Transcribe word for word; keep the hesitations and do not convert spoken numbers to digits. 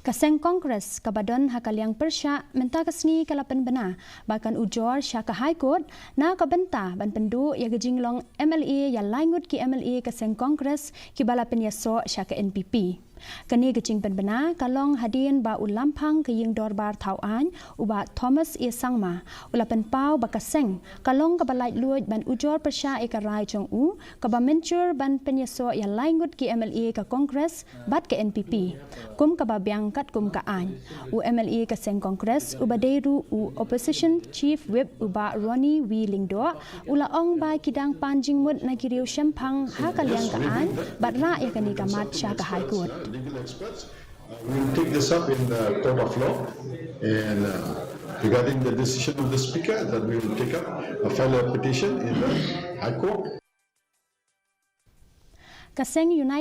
Ka seng Congress kaba don ha ka liang pyrshah mynta ka sngi ka la pynbna ba kan ujor sha ka High Court na ka bynta ban pynduh ïa ka jinglong M L A ïa lai ngut ki M L A ka seng Congress kiba la pynïasoh sha ka N P P. Kane ka jingpynbna ka long hadien ba u Lamphang ka Ïing Dorbar Thawaiñ, u Bah Thomas A Sangma, u la pynpaw ba ka seng ka long kaba laitluid ban ujor pyrshah ïa ka rai jong u kaba mynjur ban pynïasoh ïa lai ngut ki M L A ka Congress bad ka N P P, kum kaba biang katkum ka aiñ. U M L A ka seng Congress uba dei ruh u Opposition Chief Whip, u Bah Ronnie V Lyngdoh, u la ong ba ki dang pan jingmut na ki riew shemphang ha ka liang ka aiñ bad rah ïa kane ka mat sha ka High Court. Uh, we will take this up in the court of law, and uh, regarding the decision of the speaker, that we will take up a file a petition in the High Court. Ka seng United